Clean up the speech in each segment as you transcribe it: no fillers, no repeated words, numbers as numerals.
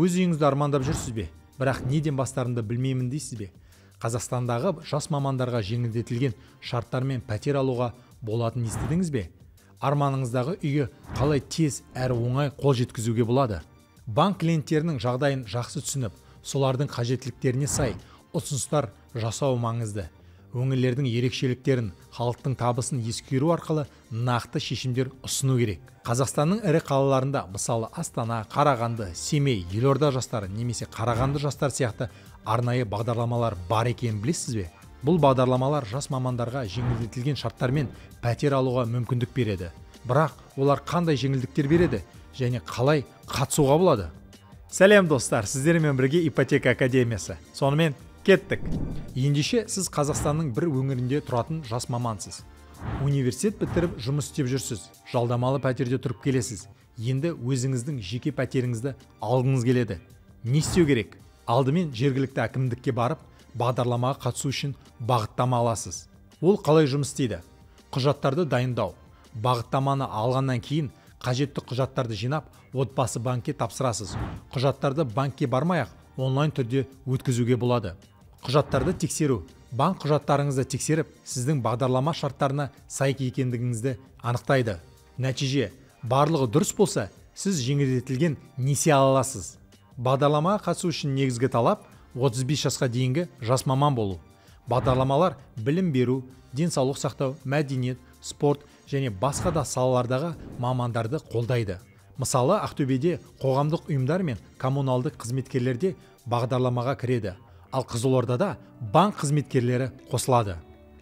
Өз үйіңізді армандап жүрсіз бе? Бірақ неден бастарымды білмеймін дейсіз бе? Қазақстандағы жас мамандарға жеңілдетілген шарттармен пәтер алуға болатынын естідіңіз бе? Арманыңыздағы үйге қалай тез әрі оңай қол жеткізуге болады? Банк клиенттерінің жағдайын жақсы түсініп, солардың қажеттіліктеріне сай ұсыныстар жасау маңызды. Өңірлердің ерекшеліктерін, халықтың табысын ескеру арқылы нақты шешімдер ұсыну керек. Қазақстанның ірі қалаларында, мысалы Астана, Қарағанды, Семей, Елорда жастары немесе Қарағанды жастары сияқты арнайы бағдарламалар бар екенін білесіз бе? Бұл бағдарламалар жас мамандарға жеңілдетілген шарттармен пәтер алуға мүмкіндік береді. Бірақ олар қандай жеңілдіктер береді және қалай қатысуға болады? Сәлем достар, сіздермен бірге Ипотека Академиясы. Сонымен кеттік. Ендеше сіз Қазақстанның бір өңірінде тұратын жас мамансыз. Университет бітіріп жұмыс істеп жүрсіз, жалдамалы пәтерде тұрып келесіз. Енді өзіңіздің жеке пәтеріңізді алғыңыз келеді. Не істеу керек? Алдымен жергілікті әкімдікке барып, бағдарламаға қатысу үшін бағыттама аласыз. Ол қалай жұмыс істейді? Құжаттарды дайындау. Бағыттаманы алғаннан кейін қажетті құжаттарды жинап, отбасы банкке тапсырасыз. Құжаттарды банкке бармай-ақ онлайн түрде өткізуге болады. Құжаттарды тексеру. Банк құжаттарыңызды тексеріп, сіздің бағдарлама шарттарына сай екендігіңізді анықтайды. Нәтиже, барлығы дұрыс болса, сіз жеңілдетілген несие ала аласыз. Бағдарламаға қатысу үшін негізгі талап 35 жасқа дейінгі жас маман болу. Бағдарламалар білім беру, денсаулық сақтау, мәдениет, спорт және басқа да салалардағы мамандарды қолдайды. Мысалы, Ақтөбеде қоғамдық ұйымдар мен коммуналдық қызметкерлер де бағдарламаға кіреді. Ал Қызылордада банк қызметкерлері қосылады.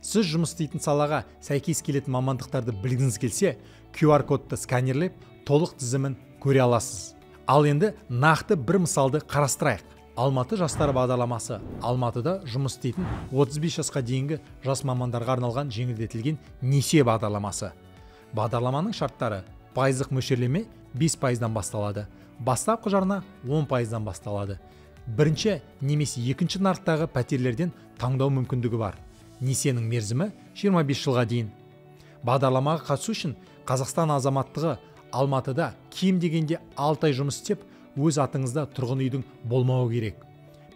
Сіз жұмыс істейтін салаға сәйкес келетін мамандықтарды білгіңіз келсе, QR кодты сканерлеп, толық тізімін көре аласыз. Ал енді нақты бір мысалды қарастырайық. Алматы жастары бағдарламасы Алматыда жұмыс істейтін 35 жасқа дейінгі жас мамандарға арналған жеңілдетілген несие бағдарламасы. Бағдарламаның шарттары: пайыздық мөлшерлеме 5%-дан басталады. Бастапқы жарна 10%-дан басталады. Бірінші немесе екінші нарықтағы пәтерлерден таңдау мүмкіндігі бар. Несиенің мерзімі 25 жылға дейін. Бағдарламаға қатысу үшін Қазақстан азаматтығы, Алматыда кем дегенде 6 ай жұмыс істеп, өз атыңызда тұрғын үйдің болмауы керек.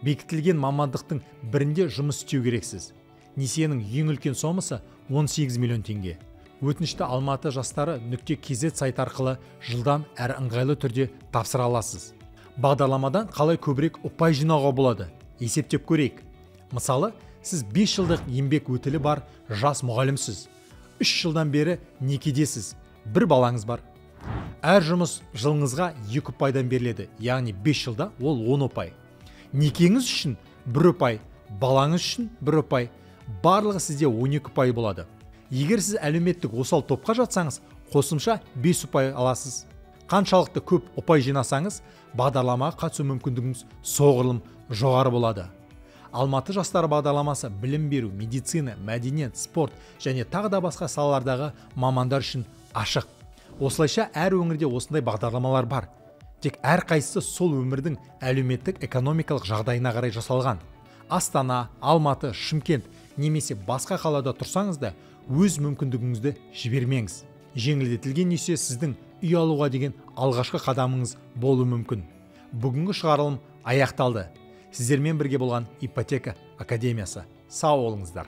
Бекітілген мамандықтың бірінде жұмыс істеу керексіз. Несиенің ең үлкен сомасы 18 миллион теңге. Өтінішті алматы жастары нүкте kz сайты арқылы жылдам әрі ыңғайлы түрде тапсыра аласыз. Бағдарламадан қалай көбірек ұпай жинауға болады? Есептеп көрейік. Мысалы, сіз 5 жылдық еңбек өтілі бар жас мұғалімсіз. 3 жылдан бері некедесіз, бір балаңыз бар. Әр жұмыс жылыңызға 2 ұпайдан беріледі, яғни 5 жылда ол 10 ұпай. Некеңіз үшін 1 ұпай, балаңыз үшін 1 ұпай, барлығы сізде 12 ұпай болады. Егер сіз әлеуметтік осал топқа жатсаңыз, қосымша 5 ұпай аласыз. Қаншалықты көп ұпай жинасаңыз, бағдарламаға қатысу мүмкіндігіңіз соғұрлым жоғары болады. Алматы жастары бағдарламасы білім беру, медицина, мәдениет, спорт және тағы да басқа салалардағы мамандар үшін ашық. Осылайша әр өңірде осындай бағдарламалар бар. Тек әрқайсысы сол өмірдің әлеуметтік экономикалық жағдайына қарай жасалған. Астана, Алматы, Шымкент немесе басқа қалада тұрсаңыз да өз мүмкіндігіңізді жібермеңіз. Жеңілдетілген несие сіздің үй алуға деген алғашқы қадамыңыз болуы мүмкін. Бүгінгі шығарылым аяқталды. Сіздермен бірге болған Ипотека Академиясы. Сау болыңыздар.